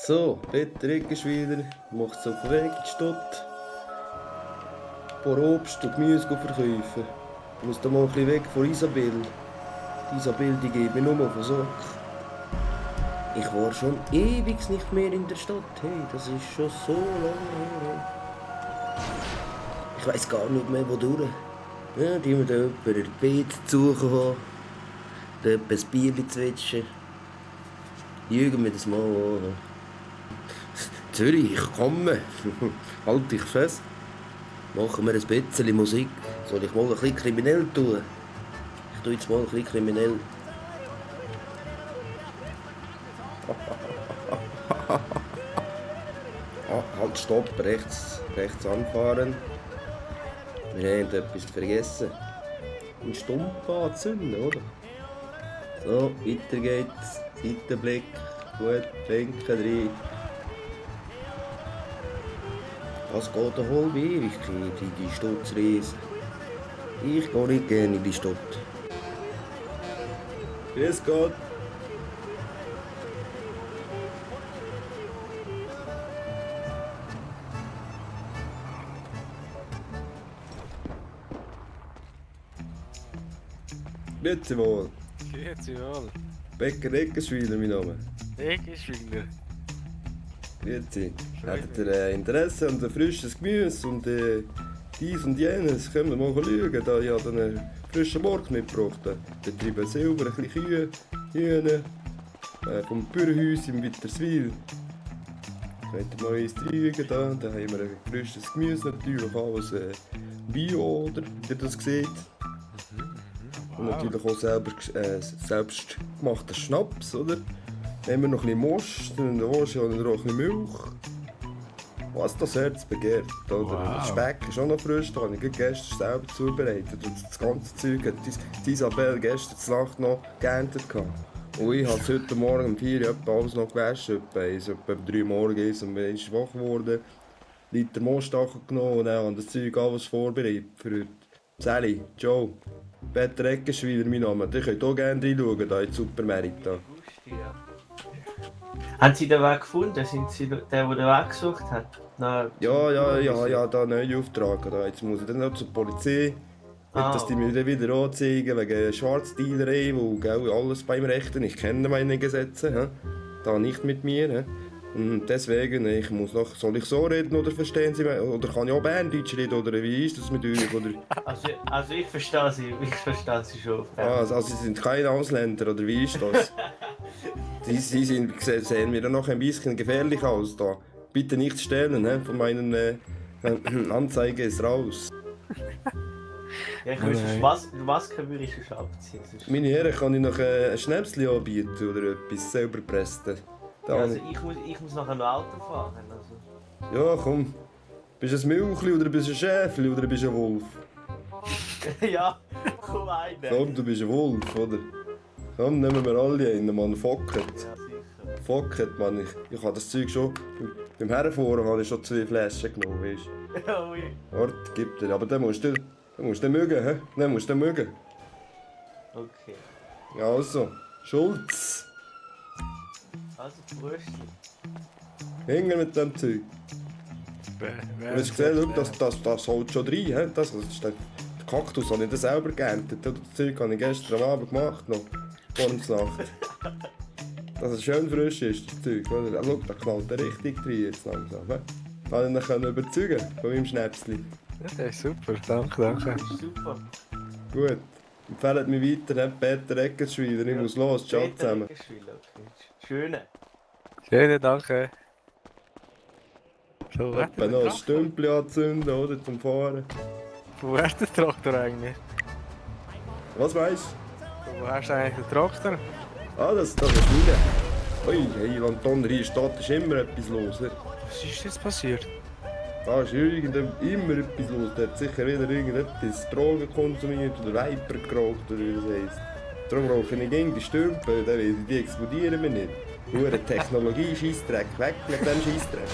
So, Peter Eggenschwiler macht es auf den Weg in die Stadt. Ein paar Obst und Gemüse verkaufen. Ich muss da mal ein bisschen weg von Isabel. Die Isabel, die geht mir nur auf den Sack. Ich war schon ewig nicht mehr in der Stadt. Hey, das ist schon so lange her. Ich weiss gar nicht mehr, wodurch. Ja, die wir da jemanden in die Beete zu suchen haben. Da etwas Bier zwetschen. Jürgen wir das mal an. Zürich, ich komme. Halt dich fest. Machen wir ein bisschen Musik. Soll ich mal ein bisschen kriminell tun? Ich tue jetzt mal ein bisschen kriminell. Halt, stopp, rechts anfahren. Wir haben etwas vergessen. Einen Stumpf anzünden, oder? So, weiter geht's. Seitenblick. Gut, lenken rein. Das geht eine halbe Ewigkeit in die Stadtreise. Ich gehe nicht gerne in die Stadt. Grüß Gott. Grüezi wohl. Grüezi wohl. Bäcker Eggenschwiler, mein Name. Eggenschwiler. Grüezi. Hättet ihr Interesse an frisches Gemüse und dies und jenes? Können wir mal schauen. Da, ich habe einen frischen Markt mitgebracht. Wir treiben Silber, ein bisschen Kühe, Hühner. Vom Bürgerhaus in Witterswil. Könnt ihr mal eins reinschauen. Da haben wir ein frisches Gemüse natürlich, alles Bio, oder wie ihr das seht. Und natürlich auch selbst gemachter Schnaps, oder? Dann haben wir noch ein bisschen Most, in der Most haben wir noch ein bisschen Milch. Was das Herz begehrt, oder? Wow. Der Speck ist auch noch frisch, da habe ich gestern selber zubereitet. Und das ganze Zeug hat Isabel gestern Nacht noch geerntet. Und ich habe es heute Morgen um 4 Uhr alles noch gewaschen. Etwa 3 Uhr morgens und ich bin wach geworden. Liter Most genommen und dann habe das Zeug alles vorbereitet für heute. Sally, Joe. Peter Eggenschwiler, mein Name. Ihr könnt auch gerne reinschauen, hier in die Supermärkte. Haben Sie den Weg gefunden? Sind Sie der den Weg gesucht hat? Ja, da einen neuen Auftrag. Da. Jetzt muss ich dann noch zur Polizei. Dass die mir dann wieder anzeigen wegen Schwarzdealerei, wo gell, alles beim Rechten. Ich kenne meine Gesetze. Da nicht mit mir. Und deswegen, ich muss noch, soll ich so reden oder verstehen Sie mich? Oder kann ich auch Berndeutsch reden? Oder wie ist das mit euch? Oder? Also ich verstehe Sie schon. Also Sie sind keine Ausländer, oder wie ist das? Sie sehen mir dann noch ein bisschen gefährlich aus da. Bitte nicht stellen, von meinen Anzeige ist raus. Ja, ich wüsste, was würde ich schon abziehen? Meine Herren, kann ich noch ein Schnäpschen anbieten oder etwas selber pressen? Ja, also ich muss nachher noch Auto fahren. Also. Ja, komm. Bist du ein Milchli oder bist du ein Schäfli oder bist du ein Wolf? Ja, komm rein. Komm, du bist ein Wolf, oder? Komm, nehmen wir alle einen, Mann. Focket. Ja, sicher. Focket, Mann. Ich habe das Zeug schon... Beim Herrenfahren habe ich schon 2 Flaschen genommen, weißt du? Ja, ui. Warte, gib dir. Aber dann musst du mögen, hä? Dann musst du mögen. Okay. Ja, also. Schulz. Also, Bröstchen. Hängen mit dem Zeug. Du hast gesehen, das holt schon rein, hä? Das ist der Kaktus habe ich das selber geerntet. Das Zeug habe ich gestern Abend gemacht, noch. Vor der Nacht. Dass es schön frisch ist, das Zeug. Oder? Ja, schau, da knallt er richtig rein jetzt langsam. He? Da konnte ich ihn überzeugen von meinem Schnäpschen. Ja, das ist super, danke. Das ist super. Gut. Empfehlt mich weiter, Peter Eggenschwiler. Ich muss los, ciao zusammen. Okay. Schöne. Schöne, danke. So, Etwa noch ein Stümpchen anzünden, oder? Zum Fahren. Wo hast du den Traktor eigentlich? Was weisst Wo hast du eigentlich den Traktor? du? Ah, das ist meine. Ui, hey, Anton, hier in der Stadt ist immer etwas los. He? Was ist jetzt passiert? Da ist immer etwas los. Der hat sicher wieder irgendetwas Drogen konsumiert oder Viper geraucht oder wie das heisst. Darum rauche ich gegen die Stümpen, die explodieren mir nicht. Hure Technologie, Scheissdreck, weg mit dem Scheissdreck.